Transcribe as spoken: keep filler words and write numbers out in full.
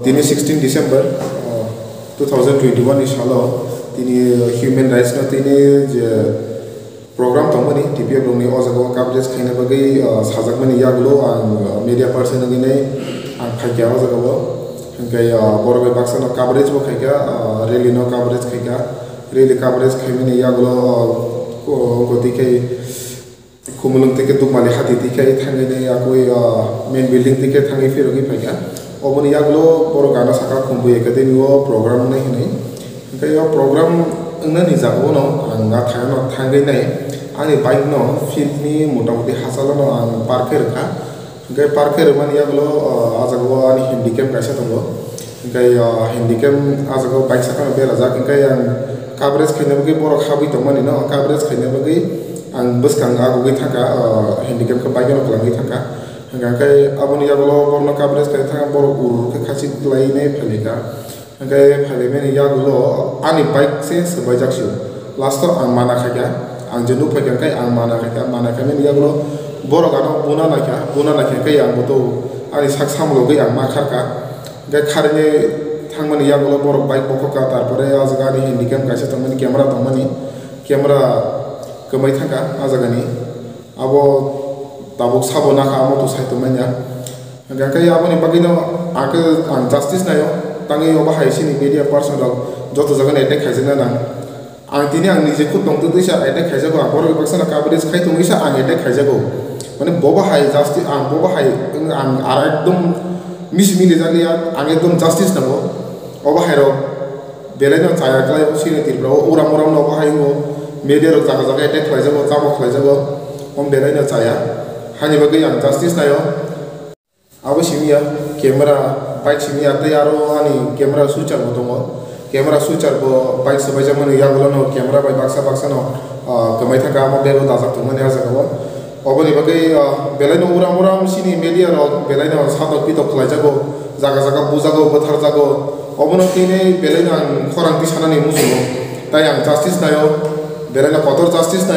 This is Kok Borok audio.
Tini sixteen December, uh, two thousand twenty-one ni salo tini human rights no tini je program tongmani T P F rokni o jaga o coverage khaina bagwi, uh, sajakmani yagulo ang, uh, media person wngwi nai ang phaikha o jaga o. Hwnkhe, uh, borok bai baksa no coverage bo khaikha, uh, rally no coverage khaikha, rally coverage khaimani yagulo, uh, ko-, koti khai Khumulwng tei khe Dukmali hati twi khe thangwi nai akui, ah, main building twi khe thangwi phirogwi phaikha. Oboni yagulo borok gana saka Khumbu Academy o program wngnai hwnwi. Hwnkhe o program wngnani jagao no ang a thangno thangwi nai ani bike no field ni motamuti hachalo no ang park khe rwkha. Hwnkhe park khe rwmani yagulo, ah, a jagao ani handicap kaisa tongo. Hwnkhe, ah, handicap a jagao bike sakano berajak, hwnkhe ang coverage khaina bagwi borok habwi tongmani no coverage khaina bagwi ang bwskang agugwi thangkha, ah, handicap khe bike no kwlangwi thangkha. Hwnkhe aboni yagulo borokno coverage khaina thangkha, borok ur ur khe khachik lainai phailika. Hwnkhe phailaimani yagulo ani bike se swbaijak sio. Last o ang mana khaikha, ang je nukphaikha hwnkhe ang mana khaikha, mana khaimani yagulo borok ano buna naikha, buna naikha hwnkhe ang boto ani sak samulogwi ang ma kharkha. Hwnkhe kharwi thangmani yagulo borok bike bokhokha, tarpore o jaga ani handicap kaisa tongmani, camera tongmani, camera kwmai thangkha o jagani. Abo tabuk sabo nakha, amo to sai tongmanya. Hwnkhe aboni bagwino ang khe ang justice naio, tangwi obo hai sini media person rok joto jagani attack khaijakna nang. Ang tini ang nije khud tongtwtwi sa attack khaijago, ang borok baksa no coverage khai tongwi sa ang attack khaijago. Mane bobo hai justice, ang bobo hai ang ar ekdom misi mili jakliya, ang ekdom justice nango. Obo hai rok belai no chaya khlai o sini Tripura o uram uram no obo hai wngo, media rok jaga jaga attack khlaijago, chamo khlaijago, omo belai no chaya. Hani bagwi ang justice naio. Abo simi ya, camera, bike simi ya, tei aro ani camera switcher bo tongo. Camera switcher bo bike swbaijakmani yagulo no camera bai baksa baksa no, ah, kwmai thangkha, amo bag o dajak tongmani ah jaga o. Oboni bagwi, ah, belai no uram uram sini media rok belai no satok pitok khlaijago, jaga jaga bujago, bwtharjago. Obono tini belai no ang khorang tisanani muchungo. Tai ang justice naio, belai no kotor justice naio.